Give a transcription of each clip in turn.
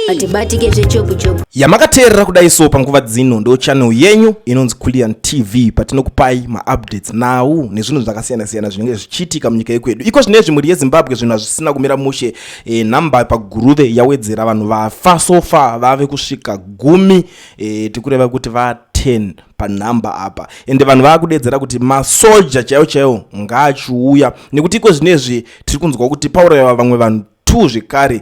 Hatibatike zvechopu-chopu. Yamakateerera kudai so panguva dzino ndo channel yenyu inonzi Kulian TV, patinokupai maupdates, nhau nezvinhu zvakasiyana-siyana zvinenge zvichiitika munyika yekwedu. Iko zvinezvi, mhuri yeZimbabwe, zvinhu hazvisina kumira mushe. Nhamba paGuruve yawedzera. Vanhu vafa so far vave kusvika 10. Tikureva kuti va10 panhamba apa, ende vanhu vaakudedzera kuti masoja chaiwo chaiwo ngaachiuya, nekuti iko zvinezvi tiri kunzwa kuti paurayiwa vamwe vanhu 2 zvekare,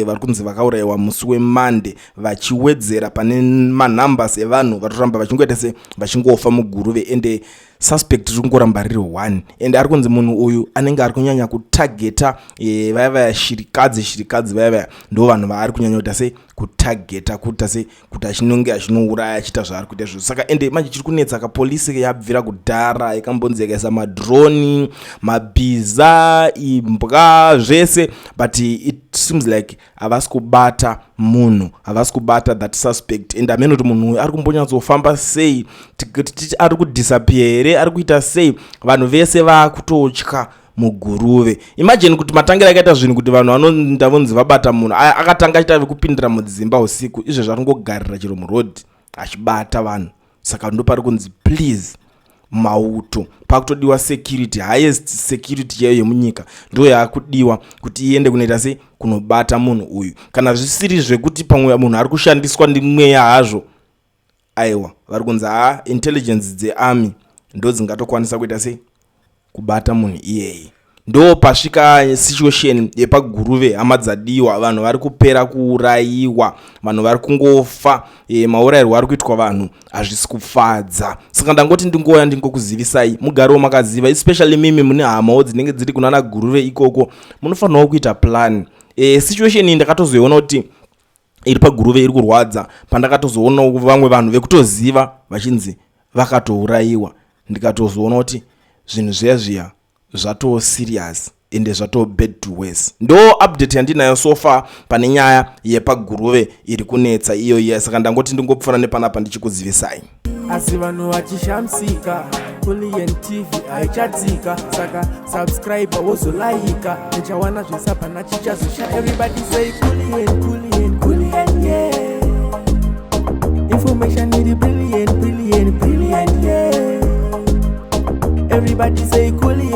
vari kunzi vakaurayiwa musi weMande, vachiwedzera pane manumbers evanhu vatoramba vachingoita se vachingofa muGuruve. Ende suspect riri kungoramba riri 1, ende ari kunzi munhu uyu anenge ari kunyanya kutargeta vaya vaya shirikadzi. Shirikadzi vaya vaya ndo vanhu vaari kunyanya kuita se kutargeta, kuita se kuti achinonge achinouraya, achiita zvaari kuita izvozvo. Saka ende manje chiri kunetsa, kapolisi yabvira kudhara ikambonzi yakaisa madrone, mabhiza, imbwa, zvese, but it seems like havasi kubata munhu, havasi kubata that suspect. And hamene kuti munhu uyu ari kumbonyatsofamba sei, titi ari kudisappear here, ari kuita sei. Vanhu vese vaakutotya muGuruve. Imagine kuti matangira akaita zvinhu, kuti vanhu vanoenda vonzi vabata munhu. Akatanga achiita vekupindira mudzimba usiku, izvezvi ari kungogarira chero murodhi achibata vanhu. Saka ndopari kunzi please, mauto, pakutodiwa security, highest security chaiyo yemunyika ndo yaakudiwa kuti iende kunoita sei, kunobata munhu uyu. Kana zvisiri zvekuti pamwe munhu ari kushandiswa ndimweya hazvo, aiwa, vari kunzi haa, intelligence dzearmy ndo dzingatokwanisa kuita sei, kubata munhu iyeye. Ndo pasvika situation yepaGuruve, hama dzadiwa. Vanhu vari kupera kuurayiwa, vanhu vari kungofa. Maurayirwo ari kuitwa vanhu hazvisi kufadza. Saka ndangoti ndingouya ndingokuzivisai, mugarewo makaziva, especially mimi mune hamawo dzinenge dziri kunana Guruve ikoko, munofanirawo kuita plan. Situation iyi ndakatozoiona kuti iri paGuruve iri kurwadza pandakatozoonawo vamwe vanhu vekutoziva vachinzi vakatourayiwa. Ndikatozoona kuti zvinhu zviya zviya zvatoo serious, ende zvatoo bad to worse. Ndo update yandinayo so far pane nyaya yepaGuruve iri kunetsa iyoyi. Saka ndangoti ndingopfuura nepanapa ndichikuzivisai. Asi vanhu vachishamisika, Kulian TV haichatsika. Saka subscribe, wozolaika, nichawana zvisapana chichazosha. Everybody say Kulian, Kulian, Kulian, yeah. Information iri brilliant, brilliant, brilliant, yeah. Everybody say Kulian.